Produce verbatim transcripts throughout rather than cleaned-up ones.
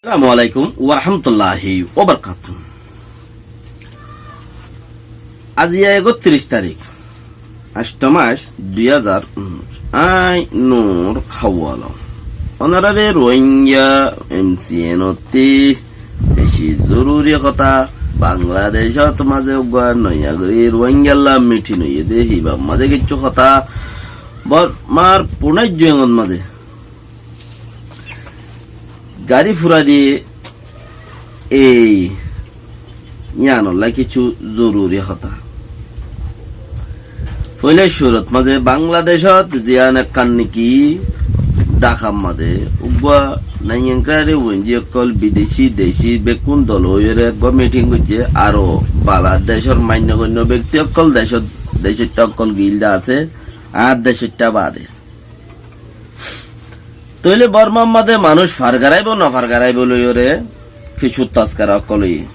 Assalamu alaikum wa rahmatullahi wa barakatuhu. Aijja ektiríc tarík, añctho mac, dui házar unnúic. Añí Nur Hawala. Ónorare Rohingya M C N ottú beci zoruri hotá, Bangladecót mazé uggwá noya gorí Rohingyalla mitin óiye dé, híba mazé kessú hotá, Bormar Púnai Juengot mazé gari fura diyé, ei yíanolla kessú zoruri hotá. Foila cúrut mazé Bangladecót ziyán ekkán niki Dhakar mazé uggwá naingangkári wenji ókkol, bideci, deci, bekkún dol óiyore uggwá mitin goijjé, aró bala decór mainno goinno bekti ókkol, decór, decóitta ókkol gilda asé, ar decóitta bade. Tóile Bormar mazé manúic fargaraibó, no fargaraibó loiyore kessú taskara ókkol óiye.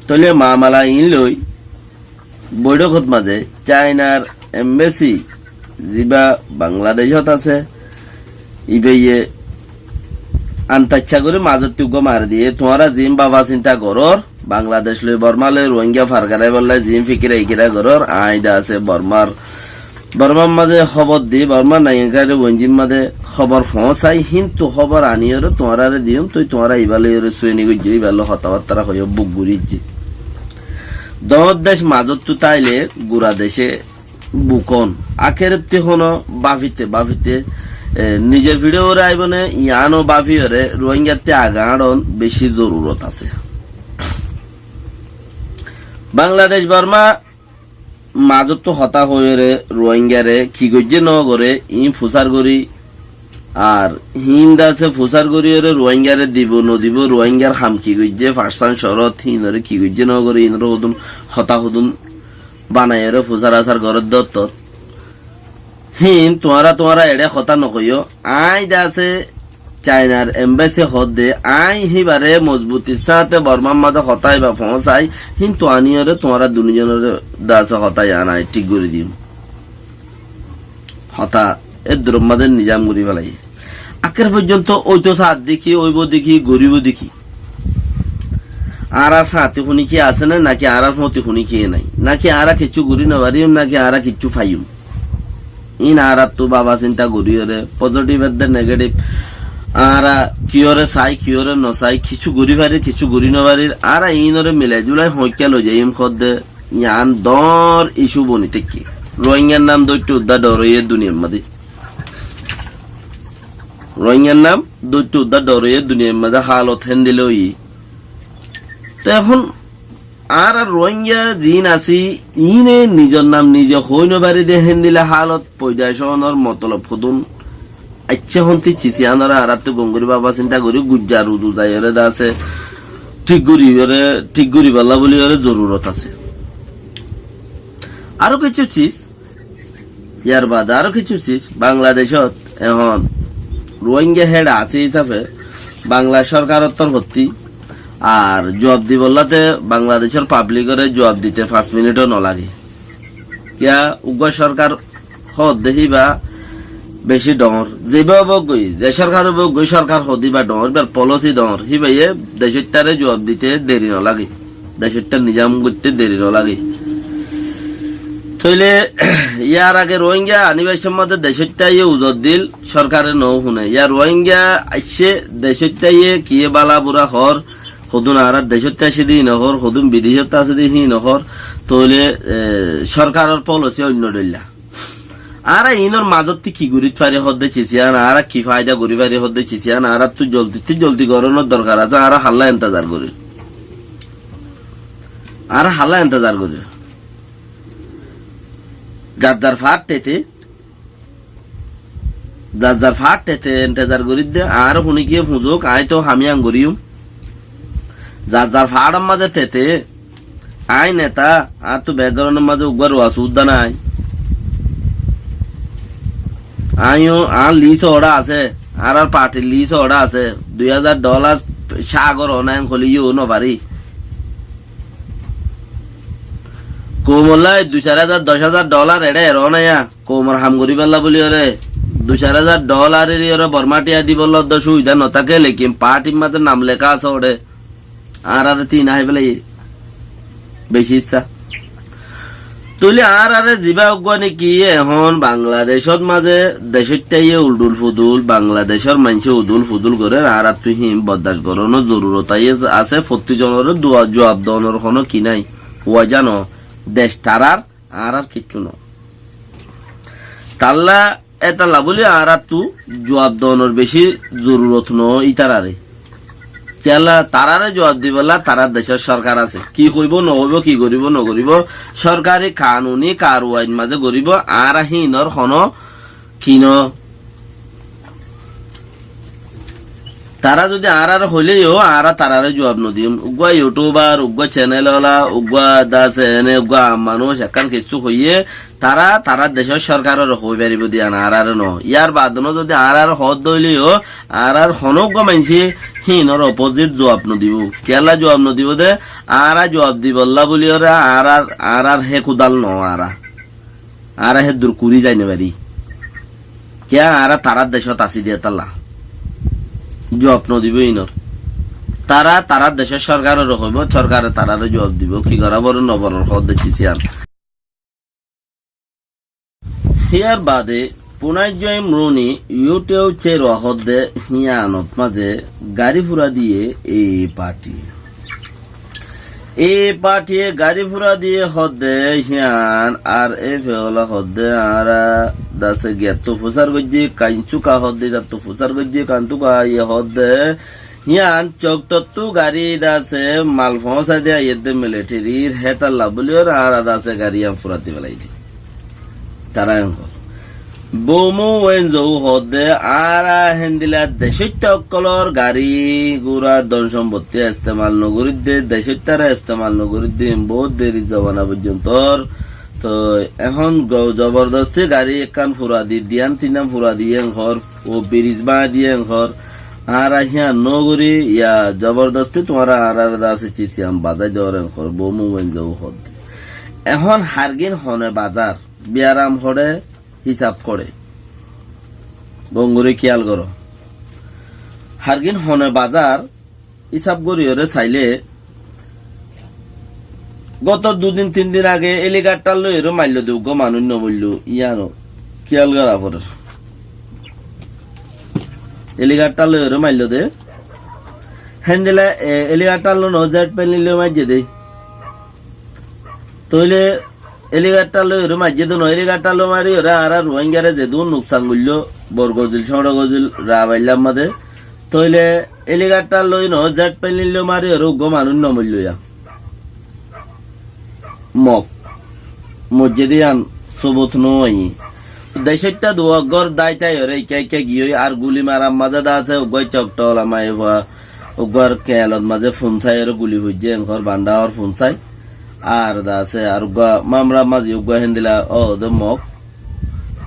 Tóile mamala iín loi boiçókot mazé Cainar embesi zibá Bangladecót asé, íbaye antacca gorí mazóttu uggwá mari diyé, tuáñra ziín baba sinta gorór, Bangladec loi Borma loi Rohingya fargaraibálla ziín fikira ikira gorór, añí de asé Bormar, Bormar mazé hóbor di, Bormar naingangkári wenjir mazé hóbor foóñsai, híntu hóbor aníyore tuáñrare diyum, toi tuáñra íba loiyore sueni goijjó, íba loi hotábattára hoiyó, buk gorí ijjé. Doóñr dec mazóttu táile gura dece bukón. Akérottí honó báfite báfite, e, nizor fiçóre aibóne, yiáno báfiyore Rohingyattí age añçon beci zorurot asé. Bangladec Borma mazóttu hotá hoiyóre Rohingyare ki goijjé no goré, iín fusár gorí, ar híin de asé fusár goríyore Rohingyare dibou no dibou, Rohingyar ham ki goijjé, farsán corot, híinore ki goijjé no goré, iínore hodún hotá hodún banaiyóre fusár asár gorédde ottót. Híin tuáñra tuáñra eçé hotá no hoiyó. Añí de asé Cainar embesi hoódde, añí híbare mozbutir sáñte Bormar mazé hotá íba foóñsai, híntu aníyore tuáñra duní zonore de asé hotá yián añí thík gorí diyum. Hotá eddurór mazé nizam gorí felaiyé. Akér foijjonto óito saádde ki, óibo de ki, goríbo de ki. Añárar sáñti honíkiye asé né, náki añárar fóñti honíkiye nái, náki añára kessú gorí no faríyum, náki añára kessú faiyum. Iín añárattu baba sinta goríyore, positive edde negative, añára kiyóre sai, kiyóre no sai, kessú gorí farir, kessú gorí no farir, añára iínore milai zulai hoóñkka loizaiyum hoódde, yián doóñr issue boni táikke. Rohingyar nam dóitto uddá dhor óiye duniyar mazé. Rohingyar nam dóitto uddá dhor óiye duniyar mazé, hálot héndilla óiye. Te ehón añára Rohingya ziín así, iíne nizor nam nize hoói no farí de héndilla hálot foida óonor motolob hodún aiccé hontí sis yiánore añárattu gom gorí baba sinta gorí gujjar uzu zaiyóre de asé thík goríyore, thík goríballa bóliyore zorurot asé. Aró kessú sis, yar bade aró kessú sis, Bangladecót ehón Rohingya héçe asé hísafe Bangla sorkaror torfottí ar zuab dibolla te Bangladecór pablikore zuab dite fañs minithó no lage. Kiyá uggwá sorkar hoódde híba beci dhoóñr. Zibá ók goi, ze sorkar ók goi, sorkar hoódde híba dhoóñr, híbar polisi dhoóñr. Híbaye decóittare zuab dite deri no lage. Decóittar nizam goitté deri no lage. Tóile yar age Rohingya aníbar somot decóittaye uzor dil, sorkare no fúne. Yar Rohingya aiccé, decóittaye kiyé bála bura hoór, hodún añárar decóitta asé de híin hoór, hodún bidecót asé de híin hoór, tóile, e, sorkaror polisi oinno dhoilla. Añára iínor mazótti ki gorí fari hoódde sis yián, añára ki faida gorí fari hoódde sis yián, añárattu zoldittú zoldi gorónor dorkar asé, añára hálla entezar gorír. Añára hálla entezar gorír. Zar zar faár tete, zar zar faár tete entezar gorídde, añáre honíkiye fuñzouk, aññí toó ham yián goríyum. Zar zar faáror mazé tete, aññí neta, añáttu bekgoránor mazé uggwá ruwa suúdda nái. Aññí yó, añár lis óra asé, añárar partir lis óra asé, dui házar dholar cá goró nái hoilé yó no farí. Koumolla dui sair házar, doc házar dholar eçé eró nái yá. Koumor ham goríballa bóli óre, Dui sair házar dholar eriyóre Bormá thiañ dibolla dé subidá no táke, lekin partir mazé nam leká asé óre. Añáráre tin aháibolla beci issá. Tóile añáráre zibá uggúa niki ehón Bangladecót mazé decóittaye uldul fudul, Bangladecór maincé udul fudul gorér, añáráttu híin boddac gorónor zorurot aiyé asé, fottí zonoré dua-, zuab donor honó ki nái, uwá zano, dec tarár, añárár kiccú no. Talla Étalla bóli añáráttu zuab donor beci zorurot no ítararé. Kiyólla taráre zuab dibolla tarár decór sorkar asé. Ki hoibó no hoibó, ki goríbo no goríbo, sorkari kanuni karwair mazé goríbo, añára híinor honó ki no. Tará zodi añáráre hoilé yó, añára taráre zuab no diyum. Uggúa youtubar, uggúa cenel ola, uggúa dase ene, uggúa am manúic ekkán kessú hoiyé, tará tarár decór sorkaroré hoi faribó de yián, añáráre no. Yar baade no zodi añáráre hoódde óile yó, añárár honó uggúa maincé híinor opozit zuab no dibó. Kiyólla zuab no dibó de, añára zuab dibolla bóli óre añárár, añárár hé kudál no añára. Añára héddur kuri zai no fari. Kiyá añára tarár decót así de étalla. Zuab no dibó híinor. Tará tarár decór sorkaroré hoibó, sorkare taráre zuab dibó. Ki gorá foror no foror hoódde cis yián. Híyar baade Punai Joim Runi YouTube cér hoódde híyanot mazé gari fura diyé ei parti. Ei parti gari fura diyé hoódde híyan ar ei feola hoódde añára dase giyattu fusar goijjí, kaincuka hoódde idattu fusar goijjí, kaincuka iye hoódde híyan coktottú gari dase mal foóñsai de aiyédde militerir hétalla bóli óre añára dase gari yián fura di félai di. Tará en hoór. Bomu Wenzou hoódde añára héndilla decóitta ókkolór gari gura don sombottí estemal no gorídde, decóittare estemal no gorídde, boóut deri zobana foijjontor. Toi ehón go-, zobordosti gari ekkán fura di, diyan tinnan fura di en hoór, o biris bañdí en hoór, añára híyan no gorí, ya zobordosti tuáñra añáráre dase cis yián bazai dór en hoór, Bomu Wenzou hoódde. Ehón hargín hone bazar, biyaram hoçé, hísab koré. Gom gorí kiyal goró. Hargín hone bazar, hísab gorí óre sailé, goto dui din tin din age helicopter loi óre maillo de uggúa manúic no moillo, yíano kiyal gorá forer. Helicopter loi óre maillo de, héndilla, e, helicopter loi no, jet plane loi maijjé de. Tóile helicopter loi óre maijjé de no, helicopter loi mari óre añára Ruáingare zedún nuksan goilló, Borgozil, Cóñçogozil, Rabaillar mazé. Tóile helicopter loi no, jet plane loi mari óre uggúa manúic no moillo ya. Mok. Moijjé de yián sobut no aiyé. Decóitta duwa gór dái tái óre ikká ikká giyói ar guli marar mazé de asé uggúa cokto ola maiyafua. Uggúar keñelot mazé fun sai óre guli foijjé en hoór, banda ór fun sai. Ar de asé, ar uggúa mamrar mazé uggúa héndilla, ó, de mok.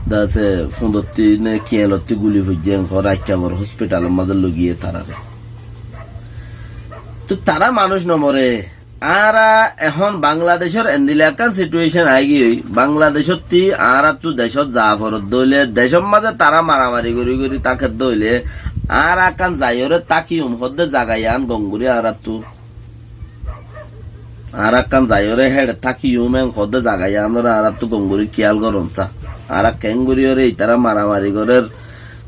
De asé, fundottí ne keñelottí guli foijjé en hoór, aikka bor hospitalor mazé loi giyé tarare. Toi tará manúic no more. Añára ehón Bangladecór endilla ekkán situation aigiyói, Bangladecótti añáráttu decót za foredde óile, decór mazé tará maramari gorí gorí tákedde óile, añára ekkán zaiyóre tákiyum hoódde zaga yián gom gorí añáráttu. Añára ekkán zaiyóre héçe tákiyum en hoódde zaga yiánoré añáráttu gom gorí kiyal goron sá. Añára keéngorí óre itará maramari gorér,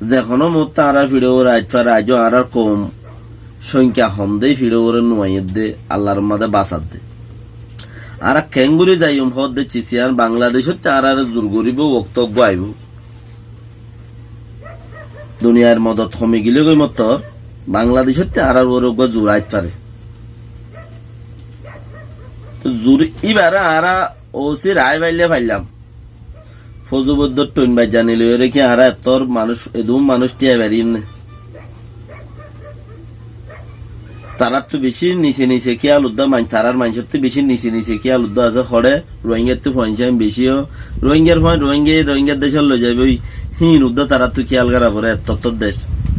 ze honó muúrte añára fiçóure aitfare, aijjó añárár koum sóinka hom de, fiçóure nuaiyédde, Allar mazé basadde. Añára keéngorí zaiyum hoódde cis yián, Bangladecótte añáráre zur goríbou, okto uggúa aibóu. Duniyair modot homi gilé goi mottor, Bangladecótte añárár uore uggúa zur aitfare. Toi zur íbare añára ósi raái faillé faillam. Fozu boiddór thoin baijjani loiyóre ki añára ettór manúic, edún manúic thíyai fariyum né? Taráttu bicí nise nise kiyal uddá mainc, tarár maincóttu bicí nise nise kiyal uddá asé. Hoçé Ruáingattu fuain sáin bicí ó, Ruáingar fuain Ruáinga, Ruáingar decót loi zaibói, híin uddá taráttu kiyal gorá foré, ettóttor dec,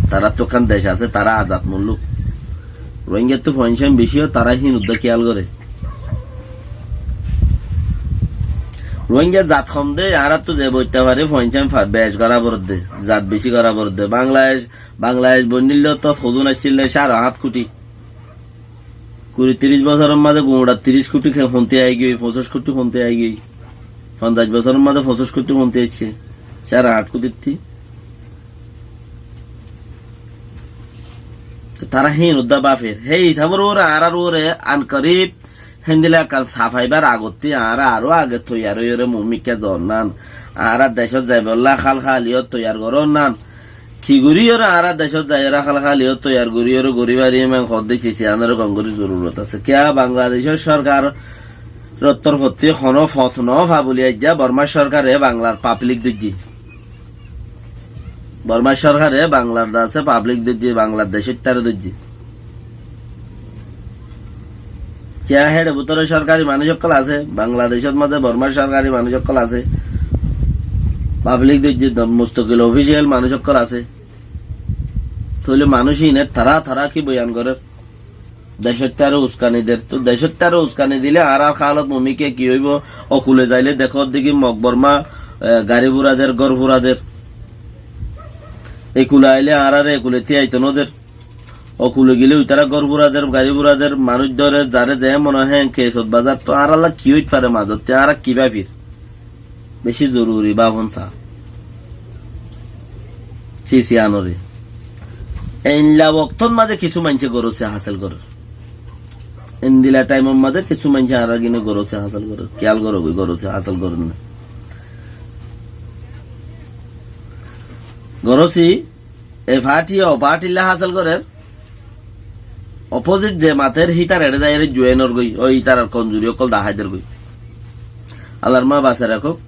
taráttu ekkán dec asé, tará azad mulluk. Ruáingattu fuain sáin bicí ó, tará híin uddá kiyal goré. Ruáingga zat hom de, añárattú ze boitta fari, foinsán fa-, bec gorá foredde, zat beci gorá foredde. Bangladec, Bangladec boinníllottu hodún accíl de, cáre háñt kuthi. Kuri tiríc bosóror mazé guñça tiríc kuthi ke-, honte aigiyói, foñsíc kuthi honte aigiyói. Fonzaic bosóror mazé foñsíc kuthi honte aiccé, cáre háñt kuthittí. Tará híin uddá báfer. Hé hisábor uore, añárar uore, ankorib, héndilla ekkán safaibar agottí añára aró age toiyar óiyore muúmikká zoonnán. Añára decót zaibollá hálhaliyót toiyar gorónnán. Ki goríyore añára decót zaiyóre hálhaliyót toiyar goríyore gorí fariyum, en hoódde sis iánoré gom gorí zorurot asé. Kiyá Bangladecór córkaror torfottí honó fot nofa buli aijjá Bormar córkare Banglar pablik dóijje. Bormar córkare Banglar de asé pablik dóijje, Banglar decóttaré dóijje. Kiyá héçe bútore córkari manúic ókkol asé, Bangladecót mazé Bormar córkari manúic ókkol asé, pablik dóijje, do-, mustokil ofíciyal manúic ókkol asé. Tóile manúic íine tará, tará ki boyan gorér? Decóttaré uskani der. Tó decóttaré uskani dile añárar hálot muúmikká ki óibo? Okule zaile dekódde ki Mog Borma, e, gari fura der, gór fura der. Ekule aile añáráre ekule tíyaito no der. Okule gile uitará gór fura der, gari fura der, manúic dórer, zaré ze mone hoó hé kesot bazar. Tó añárálla ki óit fare mazottí, añára ki báfir? Beci zoruri báfon sa. Sis iánoré. Eilla woktót mazé kissú maincé gorosi hásil gorér. Endilla thaimor mazé kissú maincé añárar gine gorosi hásil gorér. Kiyál goró goi gorosi hásil gorér na. Gorosi e fáthi o fáthilla hásil gorér, opozit ze mater hítar eçé zaiyóre juenor goi, ói ítarar konzuri ókkol dahái der goi. Allar ma basai rakók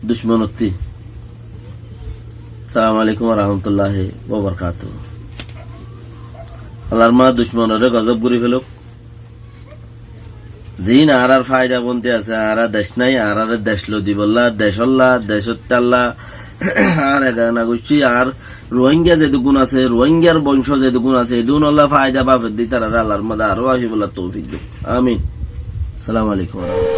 ducmonottí. Assalamu alaikum wa rahmatullahi wa barakatuhu. Allar ma ducmonoré gozob gorí felók. Ziín añárar faida bonti asé, añára dec nái, añáráre dec loi dibolla, decólla, decóttalla, añár egana guccí, añár Ruáingga zedugún asé, Ruáinggar boncó zedugún asé, edugúnolla faida báfedde ítararé Allar mazé aró báfibolla toufik douk. Amin. Assalamu alaikum wa rahmatullahi.